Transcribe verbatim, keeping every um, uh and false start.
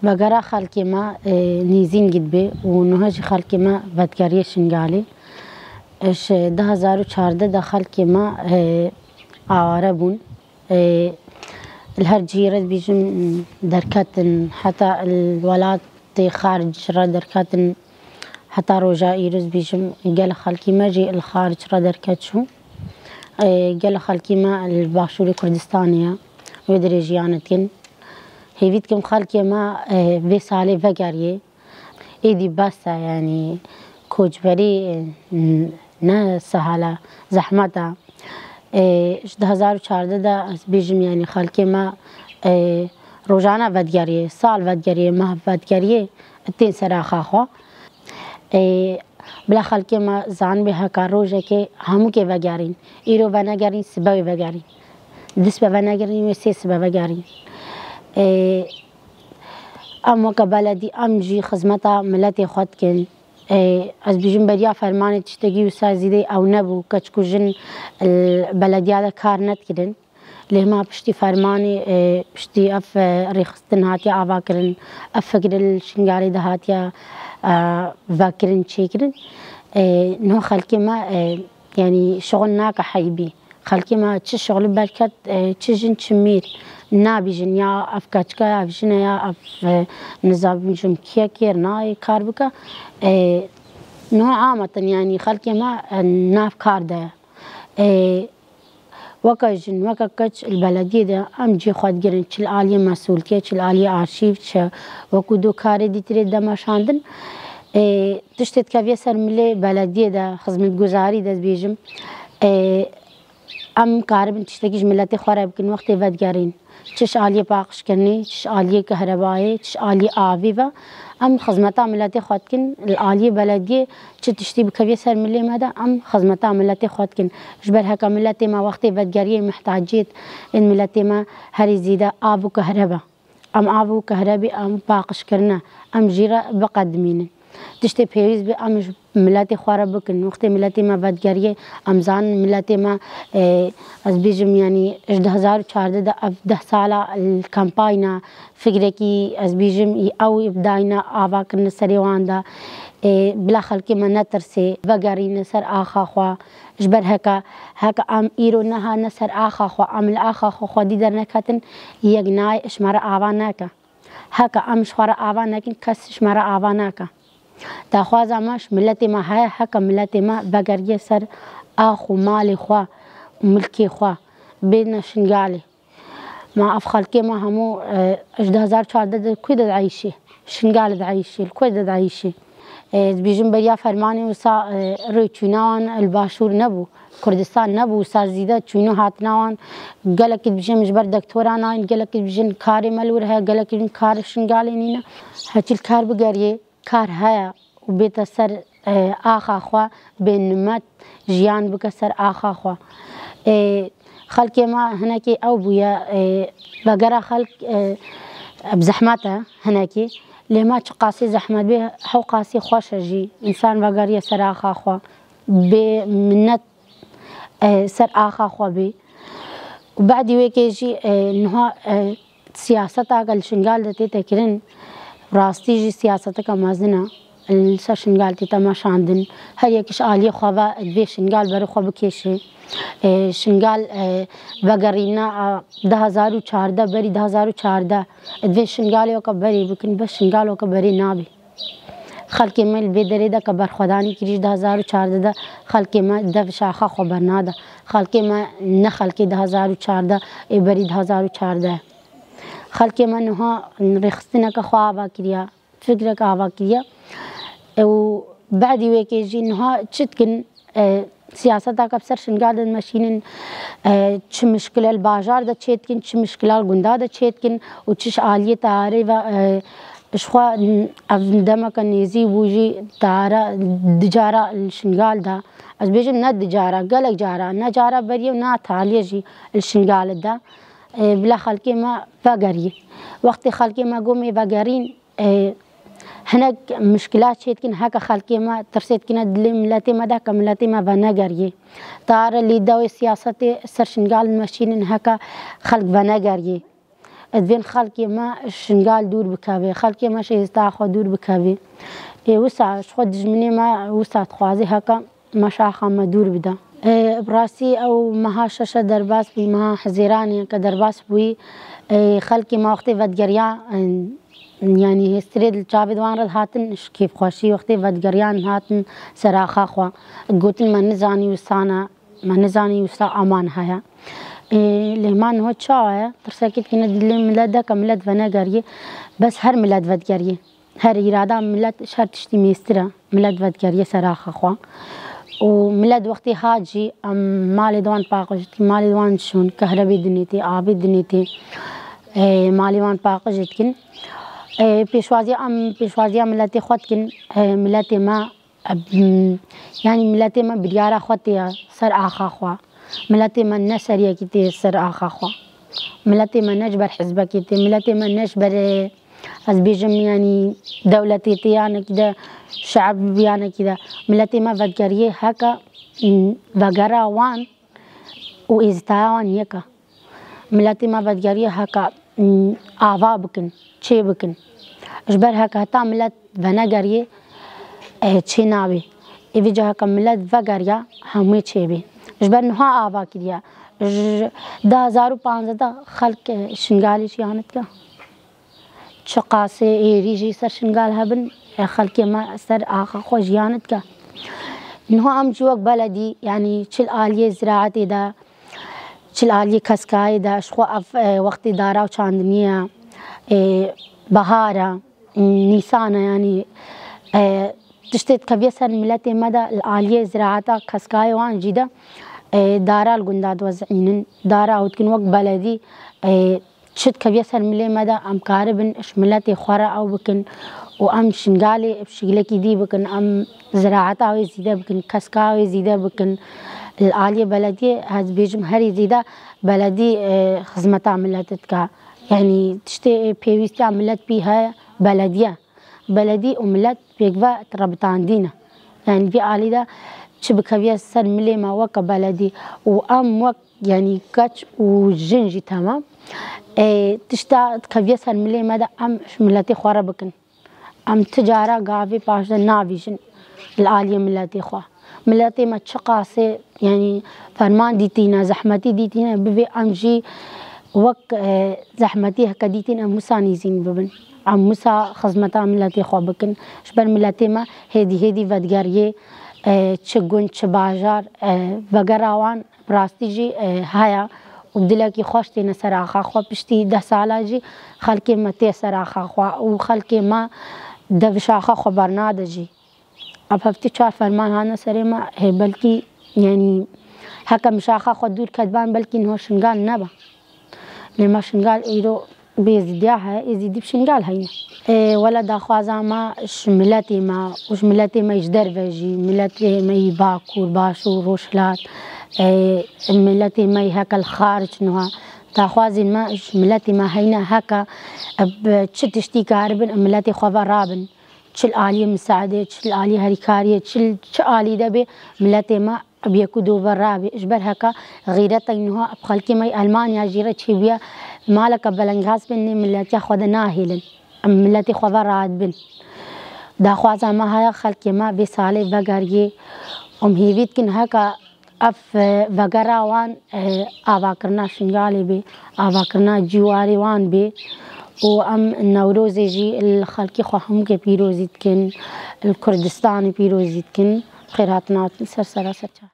Vegera xelkê me, e, nêzîn gidbê û niha jî xelkê me vedgeriyê Şingalê. Ji du hezar û çardeh de xelkê me, e, aware bûn. E, li her cihê re dibêjim derketin, heta li welatê xaric re derketin, heta roja îro dibêjim gelek xelkê me jî li xaric re derket çû. E, gelek xelkê me li Başûrê Kurdistanê ye, wê dirê jiyan dikin. Hêvî dikim xelkê me, e, vê salê vegeriyê. Êdî bes e, yanî koçberî, e, ne sehel e, zehmet e. E, ji du hezar û çardeh de ez bêjim, yanî xelkê me, e, rojane vedigeriyê, sal vedigeriyê, meh vedigeriyê, tên ser axa xwe. E, bila xelkê me zanibê heka rojekê hemûkê vegerîn. Îro venegerîn, sibe wê vegerîn. Du sibe venegerîn, wê sê sibe vegerîn. E, Em weke beledî, em jî xizmeta miletê xwe dikin. Ê, ez bêjim beriya fermanê tiştekî wisa zêde ew nebû, keçik û jin, e, belediya de kar nedikirin. Lê hema piştî fermanê, e, piştî ev, e, rêxistin hatiye avakirin, ev fikir li Şingalê de hatiye, e, vekirin, çêkirin. E, niha xelkê me, e, yanî şixul nake heybî. Xelkê me çi şixulî berket, e, çi jin çi mîr nabîjin, ya ev keçika, ev jin e, ya ev, e, nizabîjim kî ye, kêr nayê kar bike. E, niha amatin, yanî xelkê me, e, nav kar de ye. E, weke jin, weke keç li belediyê de em cî xwe digirin, çi li aliyê mesûltiyê, çi li aliyê arşîv, çi wekû du karê dîtirê de meşandin. E, tiştê dikevye ser milê belediyê de, xizmetguzarî de dibêjim. E, Em karibin tiştekî ji miletê xwe re bikin wextê vedigerîn. Çi ji aliyê paqijkirinê, çi ji aliyê kehrebayê, çi ji aliyê avê ve. Em xizmeta miletê xwe dikin, li aliyê belediyê çi tiştî bikeviyê ser milê me de, em xizmeta miletê xwe dikin. Ji ber heke miletê me wextê vedigeriyê mihtaciyê yên miletê me herî zêde av û kehrebe. Em av û kehrebî, em paqijkirine, em jî re biqedimînin. Tiştê pêwîst be, em ji miletê xwe re bikin. Wextê miletê me vedigeriyê, em zanin miletê me, e, ez bêjim, yanî ji du hezar û çardeh de ev deh sala li kampayna fikrekî, ez bêjim, ew dayne avakirine serê wan de. E, bila xelkê me netirsê, vegerîne ser axa xwe. Ji ber heke, heke em îro nehatine ser axa xwe, em li axa xwe xwedî derneketin, yek nayê ji me re ava neke. Heke em ji xwe re ava nekin, kes ji me re ava neke. Daxwaza me ji miletê me heye, heke miletê me vegeriye ser ax û malê xwe û milkê xwe, bêne Şingalê. Ma ev xelkê me hemû, e, ji du hezar çardeh de ku de dieyşî? Şingalê dieyşî, li ku de dieyşî? E, dibêjim beriya fermanê wisa, e, rê çûna wan li Başûr nebû, Kurdistan nebû, wisa zêde çûna hatina wan. Gelekî dibêjin ji ber dektora nayên, gelekî dibêjin karê me li wir heye, gelekî dibêjin karê Şingalê nîne. Heçî li kar bigeriyê, kar heye û bête ser, e, axa xwe, bê nimet jiyan bike ser axa xwe. E, xelkê me hinekî ew bûye, e, vegera xelk, e, bi zehmet e hinekî. Lê me çiqasî zehmet bê, hewqasî xweş e jî. Însan vegeriye ser axa xwe. Bê minnet, e, ser axa xwe bê. Û badî wê kê jî, e, niha, e, siyaseta ke li Şingal de tête kirin, rastî jî siyaseteke mezin e. Li ser Şingal tête meşandin. Her yek ji aliyê xwe ve divê Şingal berê xwe bikêşe. E, Şingal, e, vegerîna, e, du hezar û çardeh, berî du hezar û çardeh. Divê Şingalê weke berê bikin, bes Şingal weke berê nabe. Xelkê me li vê derê de ke berxwedanî kirî ji du hezar û çardeh de, xelkê me dev ji axa xwe bernade. Xelkê me ne xelkê du hezar û çardeh ê berî du hezar û çardeh. Xelkê me niha rêxistineke xwe ava kiriye, fikreke ava kiriye. Û badî wê kê jî niha çi dikin? E, siyaseta ke bi ser Şingal de dimeşînin, e, çi mişkile li bajar de çêdikin, çi mişkila li gunda de çêdikin û çi ji aliyê teyarê ve, e, ji xwe, ev demeke nêzî bû jî teyare du cara li Şingal de. Ez bêjim ne du cara, gelek cara, ne cara beriyê û ne taliyê jî li Şingal de. E, bila xelkê me vegerî. Wextê xelkê me got em ê vegerîn, E, hinek mişkila çêdikin, heke xelkê me tirsê dikine dilê miletê me de, heke miletê me venegeriyê. Teyare lî dewê siyasetê ser Şingal dimeşînin, heke xelk venegeriyê. divên xelkê me Şingal dûr bikeve, xelkê me ji êzda xwe dûr bikeve. Ê wisa ji xwe dijminê me wisa dixwaze heke me şaxa me dûr bide. Ê, bi rastî ew meha şeşe derbas bûyî, meha Hezêranê ke derbas bûyî, ê, xelkê me wextê vedigeriya, ê, yanî hêstirê li çavê wan re dihatin, ji kêfxweşî wextê vedigeriyan dihatin ser axa xwe. Gotin me nizanî wisa ne, me nizanî wisa aman heye. Ê, lê ma niho çawa ye? Tirsekê dikine dilê milet de ke milet venegeriyê, bes her milet vedigeriyê. Her îrada milet ji her tiştî mêstir e. Milet vedigeriyê ser axa xwe. Û milet wextê hat jî em malê di wan paqij dikin, malê di wan dişon, kehrebê dinê tê, avê dinê tê, ê, malê wan paqij dikin. Ê, pêşwaziya em, pêşwaziya miletê xwe dikin, ê, miletê me, em, yanî miletê me biryara xwe tê ser axa xwe. Miletê me ne seriyekî tê ser axa xwe. Miletê me ne ji ber hizbekê tê, miletê me ne ji ber, ê, ez bêjim, yanî dewletê tê yanekî de, şe'b yanekî de. Miletê me vedigeriyê heke, m, vegera wan û êzîtaya wan yek e. Miletê me vedigeriyê heke, m, ava bikin, çê bikin. Ji ber heke heta milet venegeriyê, e, çê nabê. Ê vî ciheke milet vegeriya hemûyê çêbê. Ji ber niha ava kiriye. Ji du hezar û panzdeh de xelk, e, Şingalê jiyan dike. Çiqasê êrî jî ser Şingal hebin, e, xelkê me ser axa xwe jiyan dike. Niha em jî wek beledî, yanî çi li aliyê ziraetê de, çi li aliyê keskayê de, ji xwe ev, e, wextê dara û çandiniyê ye, e, behar e. Nîsan e, yanî, e, tiştê dikeviye ser miletê me de li aliyê ziraeta keskayê wan jî de, e, dara li gunda diwezînin, dara ew dikin wek beledî, e, çi dikeviye ser milê me de em karibin ji miletê xwe re ew bikin û em Şingalê bi şiklekî dî bikin, em ziraeta wê zîde bikin, keska wê zîde bikin. Li aliyê belediyê ez dibêjim herî zîde beledî, e, xizmeta miletê dike. Yanî tiştê pêwîstiya milet pî heye, belediye. Beledî û milet pêkve rebitandî ne. Yanî vî alî de çi bikeviye ser milê me weke beledî û em wek, yanî keç û jin jî temam. Ê, tişta dikeviye ser milê me de em ji miletê xwe re bikin. Em ti cara gavê paşde navîjin li aliyê miletê xwe. Miletê me çiqasê, yanî ferman dîtîne, zehmetî dîtîne, bivê em jî wek, e, zehmetî heke dîtîn em wisa nîzîn bibin. Em wisa xizmeta miletê xwe bikin. Ji ber miletê me hêdî hêdî vedigeriyê, e, çi gund, çi bajar, e, vegera wan bi rastî jî, e, heye û bi dilekî xweş têne ser axa xwe. Piştî deh sala jî xelkê me tê ser axa xwe û xelkê me dev ji axa xwe bernade jî. Ev heftê çar ferman hane serê me, hê belkî, yanî heke min ji axa xwe dûr ketban, belkî niha Şingal neba. Lê me Şingal îro bê Êzîdiya heye, Êzîdî bi Şingal heyne. Ê, wele daxwaza me ji miletê me û ji miletê me ji derve jî, miletê me yî Bakur, Başûr, Rojhilat, ê, miletê me yî heke li xaric niha. Daxwazên me ji miletê me heyne heke, e, bi çi tiştî karibin, miletê xwe ve rabin. Çi li aliyê misaedê, çi li aliyê herîkariyê, çi li çi alî de bê, miletê me bi yek û du ve rabê. Ji ber heka xîretên niha bi xelkê me yê Elmanya jî re çêbûye, maleke belengaz bên nê miletiya xwe de nahêlin. Em miletê xwe ve rahat bin. Daxwaza me heye xelkê me vê salê vegeriyê. Em hêvî dikin heka ev, e, vegera wan, e, avakirina Şingalê bê, avakirina cîwarê wan bê û em Newrozê jî li xelkê xwe hemûkê pîrozî dikin, li Kurdistanê pîrozî dikin. Xêr hatina ser sera ser çar.